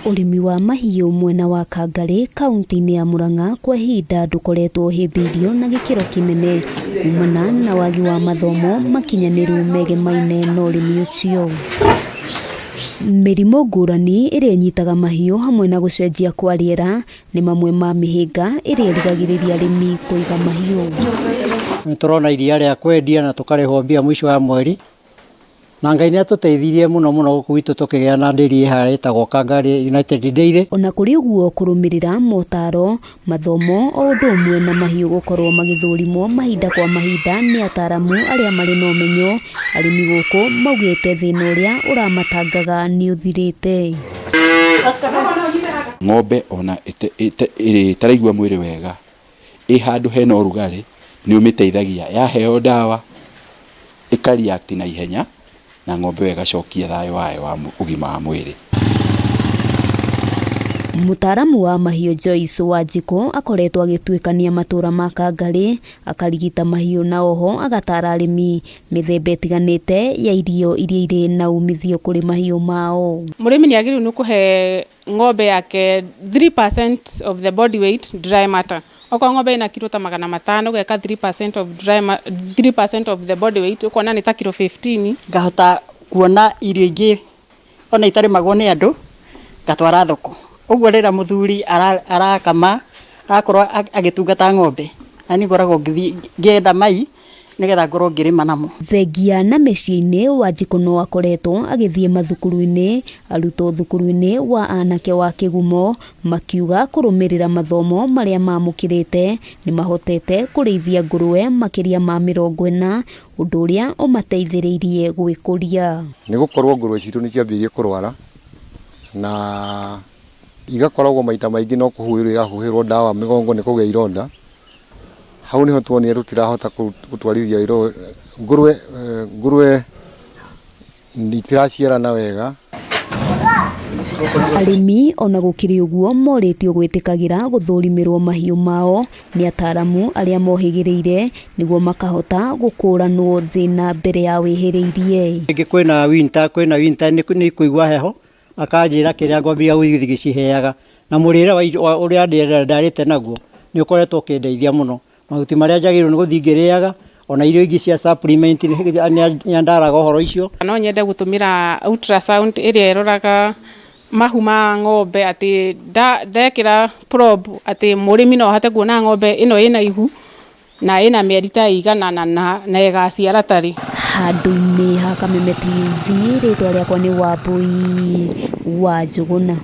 Ũrĩmi wa mahiũ mwena wa Kangarĩ kauntĩ-inĩ ya Murang'a kwa ihinda ndũkoretwo ũhĩmbĩirio na gĩkĩro kĩnene kumana na wagi wa mathomo makinyanĩru megemaine na ũrĩmi ũcio. Mĩrimũ ngũrani ĩrĩa ĩnyitaga mahiũ hamwe na gũcenjia kwa rĩera nĩ mamwe ma mĩhĩnga ĩrĩa ĩrigagĩrĩria arĩmi kũiga mahiũ. Nĩ tũrona iria rĩa kwendia na tũkarĩhwo mbia mũico wa mweri. Na Ngai nĩ atũteithirie mũno mũno gũkũ gwitũ tũkĩgĩa na ndĩri ĩ haha ĩtagwo Kangarĩ United Dairy. Ona kũrĩ ũguo kũrũmĩrĩra motaro, mathomo o ũndũ ũmwe na mahiũ gũkorwo magĩthũrimwo mahinda kwa mahinda nĩ ataramu arĩa marĩ na ũmenyo, arĩmi gũkũ maugĩte thĩna ũrĩa ũramatangaga nĩ ũthirĩte. Ng'ombe ona ĩrĩ ĩtaraigua mwĩrĩ wega, ĩ handũ hena ũrugarĩ nĩ ũmĩteithagia, yaheo ndawa ĩka react na ihenya na ng'ombe ĩyo ĩgacokia thayũ wayo wa ũgima wa mwĩrĩ. Mũtaaramu wa mahiũ Joyce Wanjikũ akoretwo agĩtuĩkania matũra ma Kangarĩ akarigita mahiũ na oho agatara arĩmi mĩthemba ĩtiganĩte ya irio iria irĩ na umithio kũrĩ mahiũ mao. Mũrĩmi nĩ agĩrĩirwo nĩ kũhe ng'ombe yake 3% of the body weight dry matter. Okorwo ng'ombe ĩna kiro ta 500 ũgeka 3% of the body weight ũkona nĩ ta kiro 15. Ngahota kuona irio ingĩ ona itarĩmagwo nĩ andũ ngatwara thoko. Ũguo rĩrĩa mũthuri arakama arakorwo agĩtungata ng'ombe na niĩ ngoragwo ngĩthiĩ ngĩetha mai nĩgetha ngorwo ngĩrĩma namo. Thengia na mĩciĩ-inĩ Wanjikũ no akoretwo agĩthiĩ mathukuru-inĩ, arutwo thukuru-inĩ wa anake wa Kĩgumo makiuga kũrũmĩrĩra mathomo marĩa mamũkĩrĩte nĩ mahotete kũrĩithia ngũrũwe makĩria ma 40 ũndũ ũrĩa ũmateithĩrĩirie gwĩkũria. Nĩ gũkorwo ngũrũwe citũ nĩ ciambĩrĩirie kũrwara na igakoragwo maita maingĩ no kũhuhĩrwo irahuhĩrwo ndawa mĩgongo nĩ kũgĩa ironda. Hau nĩho tuonire tũtirahota gũtwarithia ngũrũwe, ngũrũwe itiraciarana wega. Arĩmi ona gũkĩrĩ ũguo morĩtio gwĩtĩkagĩra gũthũrimĩrwo mahiũ mao nĩ ataramu arĩa mohĩgĩrĩire nĩguo makahota gũkũranwo thĩna mbere ya wĩhĩrĩirie. Rĩngĩ kwĩna winter, kwĩna winter nĩ kũigua heho akanjĩra kĩrĩa ngwambia gũthiĩ ngĩciheaga na mũrĩre wa ũrĩa ndarĩte naguo nĩ ũkoretwo ũkĩndeithia mũno. Mahuti marĩa njagĩrĩirwo nĩ gũthiĩ ngĩrĩaga ona irio ingĩ cia supplement nĩ andaraga ũhoro icio. No nyende gũtũmĩra ultrasound ĩrĩa ĩroraga mahu ma ng'ombe atĩ ndekĩra probe atĩ mũrĩmi no ahote kuona ng'ombe ĩno ĩna ihu na ĩna mĩeri ta ĩigana na ĩgaciara tarĩ. Handũ-inĩ ha Kameme TV rĩtwa rĩakwa nĩ Wambui wa Njũgũna.